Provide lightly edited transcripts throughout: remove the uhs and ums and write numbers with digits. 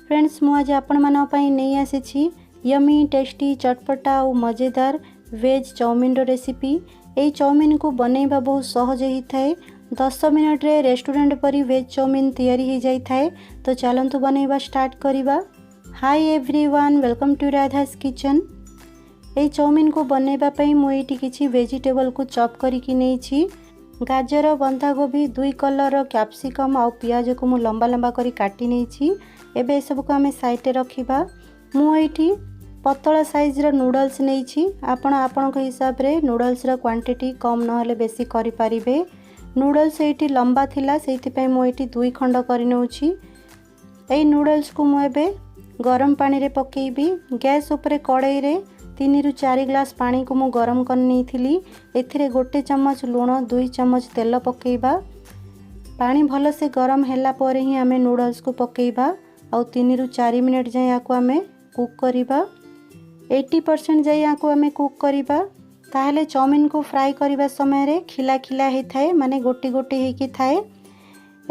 Friends, ମୁଁ ଆଜି ଆପଣମାନଙ୍କ ପାଇଁ ନେଇ ଆସିଛି ୟମି, ଟେଷ୍ଟି, ଚଟପଟା ଆଉ ମଜେଦାର ଭେଜ୍ ଚାଉମିନର ରେସିପି। ଏହି ଚାଉମିନକୁ ବନେଇବା ବହୁତ ସହଜ ହେଇଥାଏ। 10 ମିନିଟ୍ରେ ରେଷ୍ଟୁରାଣ୍ଟ ପରି ଭେଜ୍ ଚାଉମିନ ତିଆରି ହେଇଯାଇଥାଏ। ତ ଚାଲନ୍ତୁ, ବନେଇବା ଷ୍ଟାର୍ଟ କରିବା। Hi everyone, welcome to Radha's Kitchen. ଏହି ଚାଉମିନକୁ ବନେଇବା ପାଇଁ ମୁଁ ଏଇଠି କିଛି ଭେଜିଟେବଲକୁ ଚପ୍ କରିକି ନେଇଛି। ଗାଜର, ବନ୍ଧାକୋବି, ଦୁଇ କଲର୍ର କ୍ୟାପ୍ସିକମ୍ ଆଉ ପିଆଜକୁ ମୁଁ ଲମ୍ବା ଲମ୍ବା କରି କାଟି ନେଇଛି। ଏବେ ଏସବୁକୁ ଆମେ ସାଇଡ଼୍ରେ ରଖିବା। ମୁଁ ଏଇଠି ପତଳା ସାଇଜ୍ର ନୁଡ଼ଲ୍ସ ନେଇଛି। ଆପଣ ଆପଣଙ୍କ ହିସାବରେ ନୁଡ଼ଲ୍ସର କ୍ୱାଣ୍ଟିଟି କମ୍ ନହେଲେ ବେଶୀ କରିପାରିବେ। ନୁଡ଼ଲ୍ସ ଏଇଠି ଲମ୍ବା ଥିଲା, ସେଇଥିପାଇଁ ମୁଁ ଏଇଠି ଦୁଇ ଖଣ୍ଡ କରିନେଉଛି। ଏଇ ନୁଡ଼ଲ୍ସକୁ ମୁଁ ଏବେ ଗରମ ପାଣିରେ ପକାଇବି। ଗ୍ୟାସ୍ ଉପରେ କଡ଼େଇରେ 3ରୁ 4 ଗ୍ଲାସ୍ ପାଣିକୁ ମୁଁ ଗରମ କରିନେଇଥିଲି। ଏଥିରେ 1 ଚାମଚ ଲୁଣ, 2 ଚାମଚ ତେଲ ପକାଇବା। ପାଣି ଭଲସେ ଗରମ ହେଲା ପରେ ହିଁ ଆମେ ନୁଡ଼ଲ୍ସକୁ ପକାଇବା ଆଉ 3ରୁ 4 ମିନିଟ୍ ଯାଏଁ ୟାକୁ ଆମେ କୁକ୍ କରିବା। 80% ଯାଇ ୟାକୁ ଆମେ କୁକ୍ କରିବା। ତାହେଲେ ଚାଉମିନକୁ ଫ୍ରାଏ କରିବା ସମୟରେ ଖିଲା ଖିଲା ହେଇଥାଏ, ମାନେ ଗୋଟି ଗୋଟି ହେଇକି ଥାଏ।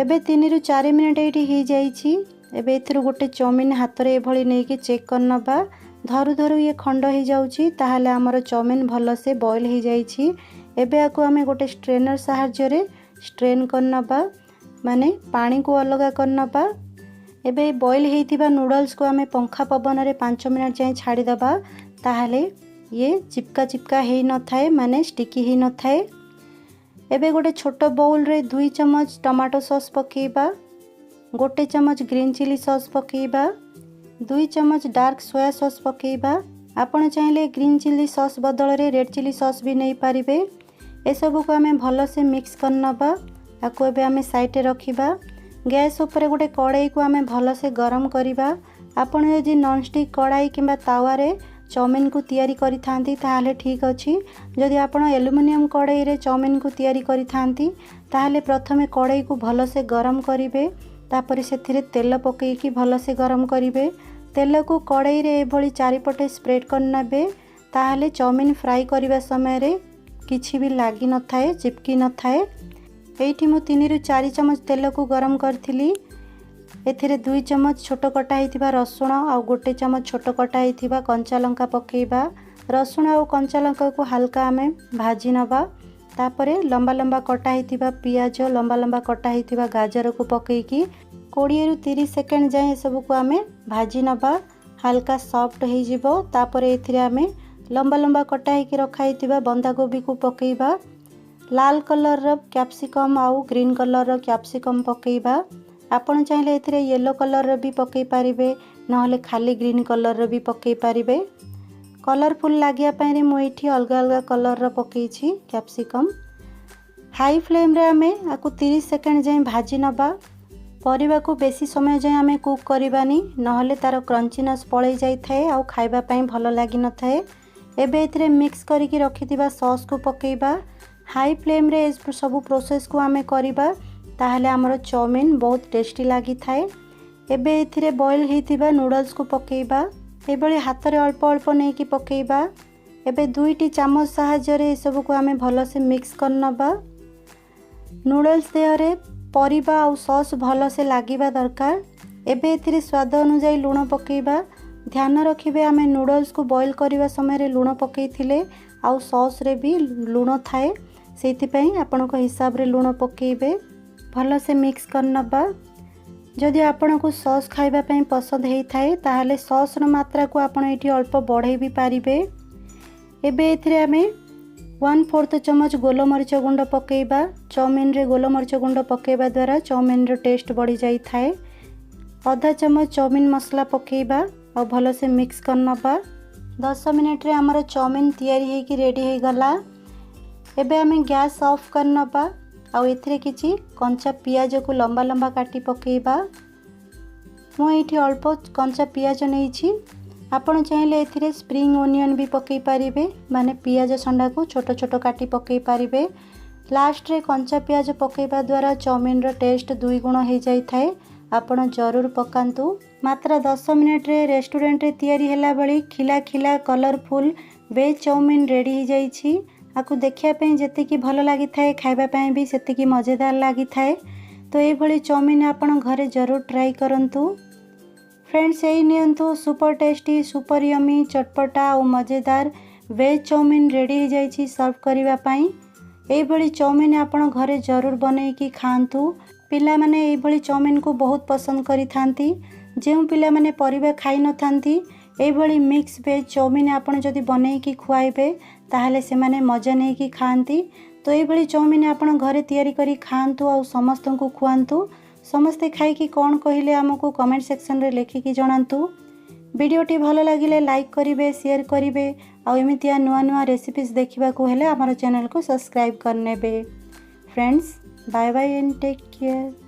ଏବେ 3ରୁ 4 ମିନିଟ୍ ଏଇଠି ହେଇଯାଇଛି। ଏବେ ଏଥିରୁ ଗୋଟେ ଚାଉମିନ ହାତରେ ଏଭଳି ନେଇକି ଚେକ୍ କରିନେବା। ଧରୁ ଧରୁ ଇଏ ଖଣ୍ଡ ହେଇଯାଉଛି, ତାହେଲେ ଆମର ଚାଉମିନ ଭଲସେ ବଏଲ୍ ହେଇଯାଇଛି। ଏବେ ୟାକୁ ଆମେ ଗୋଟେ ଷ୍ଟ୍ରେନର୍ ସାହାଯ୍ୟରେ ଷ୍ଟ୍ରେନ୍ କରିନେବା, ମାନେ ପାଣିକୁ ଅଲଗା କରିନେବା। ଏବେ ବଏଲ୍ ହେଇଥିବା ନୁଡ଼ଲ୍ସକୁ ଆମେ ପଙ୍ଖା ପବନରେ 5 ମିନିଟ୍ ଯାଏଁ ଛାଡ଼ିଦେବା। ତାହେଲେ ଇଏ ଚିପକା ଚିପକା ହେଇନଥାଏ, ମାନେ ଷ୍ଟିକି ହେଇନଥାଏ। ଏବେ ଗୋଟେ ଛୋଟ ବାଉଲରେ 2 ଚାମଚ ଟମାଟୋ ସସ୍ ପକାଇବା, 1 ଚାମଚ ଗ୍ରୀନ୍ ଚିଲି ସସ୍ ପକାଇବା, 2 ଚାମଚ ଡାର୍କ ସୋୟା ସସ୍ ପକାଇବା। ଆପଣ ଚାହିଁଲେ ଗ୍ରୀନ୍ ଚିଲି ସସ୍ ବଦଳରେ ରେଡ଼୍ ଚିଲି ସସ୍ ବି ନେଇପାରିବେ। ଏସବୁକୁ ଆମେ ଭଲସେ ମିକ୍ସ କରିନେବା। ତାକୁ ଏବେ ଆମେ ସାଇଡ଼୍ରେ ରଖିବା। ଗ୍ୟାସ୍ ଉପରେ ଗୋଟେ କଡ଼େଇକୁ ଆମେ ଭଲସେ ଗରମ କରିବା। ଆପଣ ଯଦି ନନ୍ଷ୍ଟିକ୍ କଡ଼ାଇ କିମ୍ବା ତାୱାରେ ଚାଉମିନକୁ ତିଆରି କରିଥାନ୍ତି, ତାହେଲେ ଠିକ୍ ଅଛି। ଯଦି ଆପଣ ଆଲୁମିନିୟମ କଡ଼େଇରେ ଚାଉମିନକୁ ତିଆରି କରିଥାନ୍ତି, ତାହେଲେ ପ୍ରଥମେ କଡ଼େଇକୁ ଭଲସେ ଗରମ କରିବେ। ତାପରେ ସେଥିରେ ତେଲ ପକାଇକି ଭଲସେ ଗରମ କରିବେ। ତେଲକୁ କଡ଼େଇରେ ଏଭଳି ଚାରିପଟେ ସ୍ପ୍ରେଡ଼୍ କରିନେବେ। ତାହେଲେ ଚାଉମିନ ଫ୍ରାଏ କରିବା ସମୟରେ କିଛି ବି ଲାଗିନଥାଏ, ଚିପକି ନଥାଏ। ଏଇଠି ମୁଁ 3ରୁ 4 ଚାମଚ ତେଲକୁ ଗରମ କରିଥିଲି। ଏଥିରେ 2 ଚାମଚ ଛୋଟ କଟା ହେଇଥିବା ରସୁଣ ଆଉ 1 ଚାମଚ ଛୋଟ କଟା ହେଇଥିବା କଞ୍ଚା ଲଙ୍କା ପକାଇବା। ରସୁଣ ଆଉ କଞ୍ଚା ଲଙ୍କାକୁ ହାଲକା ଆମେ ଭାଜି ନେବା। ତାପରେ ଲମ୍ବା ଲମ୍ବା କଟା ହେଇଥିବା ପିଆଜ, ଲମ୍ବା ଲମ୍ବା କଟା ହେଇଥିବା ଗାଜରକୁ ପକାଇକି 20ରୁ 30 ସେକେଣ୍ଡ ଯାଏଁ ଏସବୁକୁ ଆମେ ଭାଜି ନେବା। ହାଲକା ସଫ୍ଟ ହେଇଯିବ। ତାପରେ ଏଥିରେ ଆମେ ଲମ୍ବା ଲମ୍ବା କଟା ହେଇକି ରଖା ହେଇଥିବା ବନ୍ଧାକୋବିକୁ ପକାଇବା। ଲାଲ କଲର୍ର କ୍ୟାପ୍ସିକମ୍ ଆଉ ଗ୍ରୀନ୍ କଲର୍ର କ୍ୟାପ୍ସିକମ୍ ପକାଇବା। ଆପଣ ଚାହିଁଲେ ଏଥିରେ ୟେଲୋ କଲର୍ର ବି ପକାଇ ପାରିବେ, ନହେଲେ ଖାଲି ଗ୍ରୀନ୍ କଲର୍ର ବି ପକାଇ ପାରିବେ। କଲରଫୁଲ୍ ଲାଗିବା ପାଇଁ ମୁଁ ଏଇଠି ଅଲଗା ଅଲଗା କଲର୍ର ପକାଇଛି କ୍ୟାପ୍ସିକମ୍। ହାଇ ଫ୍ଲେମ୍ରେ ଆମେ ଆକୁ 30 ସେକେଣ୍ଡ ଯାଏଁ ଭାଜି ନେବା। ପରିବାକୁ ବେଶୀ ସମୟ ଯାଏଁ ଆମେ କୁକ୍ କରିବାନି, ନହେଲେ ତା'ର କ୍ରଞ୍ଚିନେସ୍ ପଳେଇ ଯାଇଥାଏ ଆଉ ଖାଇବା ପାଇଁ ଭଲ ଲାଗିନଥାଏ। ଏବେ ଏଥିରେ ମିକ୍ସ କରିକି ରଖିଥିବା ସସ୍କୁ ପକାଇବା। ହାଇ ଫ୍ଲେମ୍ରେ ସବୁ ପ୍ରୋସେସ୍କୁ ଆମେ କରିବା, ତାହେଲେ ଆମର ଚାଉମିନ ବହୁତ ଟେଷ୍ଟି ଲାଗିଥାଏ। ଏବେ ଏଥିରେ ବଏଲ୍ ହେଇଥିବା ନୁଡ଼ଲ୍ସକୁ ପକାଇବା। ଏଭଳି ହାତରେ ଅଳ୍ପ ଅଳ୍ପ ନେଇକି ପକାଇବା। ଏବେ ଦୁଇଟି ଚାମଚ ସାହାଯ୍ୟରେ ଏସବୁକୁ ଆମେ ଭଲସେ ମିକ୍ସ କରିନେବା। ନୁଡ଼ଲ୍ସ ଦେହରେ ପରିବା ଆଉ ସସ୍ ଭଲସେ ଲାଗିବା ଦରକାର। ଏବେ ଏଥିରେ ସ୍ୱାଦ ଅନୁଯାୟୀ ଲୁଣ ପକାଇବା। ଧ୍ୟାନ ରଖିବେ, ଆମେ ନୁଡ଼ଲ୍ସକୁ ବଏଲ୍ କରିବା ସମୟରେ ଲୁଣ ପକାଇଥିଲେ ଆଉ ସସ୍ରେ ବି ଲୁଣ ଥାଏ, ସେଇଥିପାଇଁ ଆପଣଙ୍କ ହିସାବରେ ଲୁଣ ପକାଇବେ। ଭଲସେ ମିକ୍ସ କରିନେବା। ଯଦି ଆପଣଙ୍କୁ ସସ୍ ଖାଇବା ପାଇଁ ପସନ୍ଦ ହେଇଥାଏ, ତାହେଲେ ସସ୍ର ମାତ୍ରାକୁ ଆପଣ ଏଇଠି ଅଳ୍ପ ବଢ଼େଇ ବି ପାରିବେ। ଏବେ ଏଥିରେ ଆମେ 1/4 ଚାମଚ ଗୋଲମରିଚ ଗୁଣ୍ଡ ପକାଇବା। ଚାଉମିନରେ ଗୋଲମରିଚ ଗୁଣ୍ଡ ପକାଇବା ଦ୍ୱାରା ଚାଉମିନର ଟେଷ୍ଟ ବଢ଼ିଯାଇଥାଏ। ଅଧା ଚାମଚ ଚାଉମିନ ମସଲା ପକାଇବା ଆଉ ଭଲସେ ମିକ୍ସ କରିନେବା। 10 ମିନିଟ୍ରେ ଆମର ଚାଉମିନ ତିଆରି ହେଇକି ରେଡ଼ି ହେଇଗଲା। ଏବେ ଆମେ ଗ୍ୟାସ୍ ଅଫ୍ କରିନେବା ଆଉ ଏଥିରେ କିଛି କଞ୍ଚା ପିଆଜକୁ ଲମ୍ବା ଲମ୍ବା କାଟି ପକାଇବା। ମୁଁ ଏଇଠି ଅଳ୍ପ କଞ୍ଚା ପିଆଜ ନେଇଛି। ଆପଣ ଚାହିଁଲେ ଏଥିରେ ସ୍ପ୍ରିଙ୍ଗ ଓନିଅନ୍ ବି ପକାଇ ପାରିବେ, ମାନେ ପିଆଜ ସଣ୍ଡାକୁ ଛୋଟ ଛୋଟ କାଟି ପକାଇ ପାରିବେ। ଲାଷ୍ଟରେ କଞ୍ଚା ପିଆଜ ପକାଇବା ଦ୍ୱାରା ଚାଉମିନର ଟେଷ୍ଟ ଦୁଇ ଗୁଣ ହେଇଯାଇଥାଏ। ଆପଣ ଜରୁର ପକାନ୍ତୁ। ମାତ୍ର 10 ମିନିଟ୍ରେ ରେଷ୍ଟୁରାଣ୍ଟରେ ତିଆରି ହେଲା ଭଳି ଖିଲା ଖିଲା କଲରଫୁଲ୍ ଭେଜ୍ ଚାଉମିନ ରେଡ଼ି ହେଇଯାଇଛି। ଆକୁ ଦେଖିବା ପାଇଁ ଯେତିକି ଭଲ ଲାଗିଥାଏ, ଖାଇବା ପାଇଁ ବି ସେତିକି ମଜେଦାର ଲାଗିଥାଏ। ତ ଏଇଭଳି ଚାଉମିନ ଆପଣ ଘରେ ଜରୁର ଟ୍ରାଏ କରନ୍ତୁ। ଫ୍ରେଣ୍ଡସ୍, ଏଇ ନିଅନ୍ତୁ, ସୁପର ଟେଷ୍ଟି, ସୁପର ୟମି, ଚଟପଟା ଆଉ ମଜେଦାର ଭେଜ୍ ଚାଉମିନ୍ ରେଡ଼ି ହେଇଯାଇଛି ସର୍ଭ କରିବା ପାଇଁ। ଏଇଭଳି ଚାଉମିନ୍ ଆପଣ ଘରେ ଜରୁର ବନେଇକି ଖାଆନ୍ତୁ। ପିଲାମାନେ ଏଇଭଳି ଚାଉମିନ୍କୁ ବହୁତ ପସନ୍ଦ କରିଥାନ୍ତି। ଯେଉଁ ପିଲାମାନେ ପରିବା ଖାଇନଥାନ୍ତି, ଏଇଭଳି ମିକ୍ସ ଭେଜ୍ ଚାଉମିନ୍ ଆପଣ ଯଦି ବନେଇକି ଖୁଆଇବେ, ତାହେଲେ ସେମାନେ ମଜା ନେଇକି ଖାଆନ୍ତି। ତ ଏଇଭଳି ଚାଉମିନ୍ ଆପଣ ଘରେ ତିଆରି କରି ଖାଆନ୍ତୁ ଆଉ ସମସ୍ତଙ୍କୁ ଖୁଆନ୍ତୁ। ସମସ୍ତେ ଖାଇକି କ'ଣ କହିଲେ, ଆମକୁ କମେଣ୍ଟ ସେକ୍ସନରେ ଲେଖିକି ଜଣାନ୍ତୁ। ଭିଡ଼ିଓଟି ଭଲ ଲାଗିଲେ ଲାଇକ୍ କରିବେ, ସେୟାର କରିବେ ଆଉ ଏମିତିଆ ନୂଆ ନୂଆ ରେସିପିଜ୍ ଦେଖିବାକୁ ହେଲେ ଆମର ଚ୍ୟାନେଲକୁ ସବସ୍କ୍ରାଇବ୍ କରିନେବେ। Friends, bye bye and take care.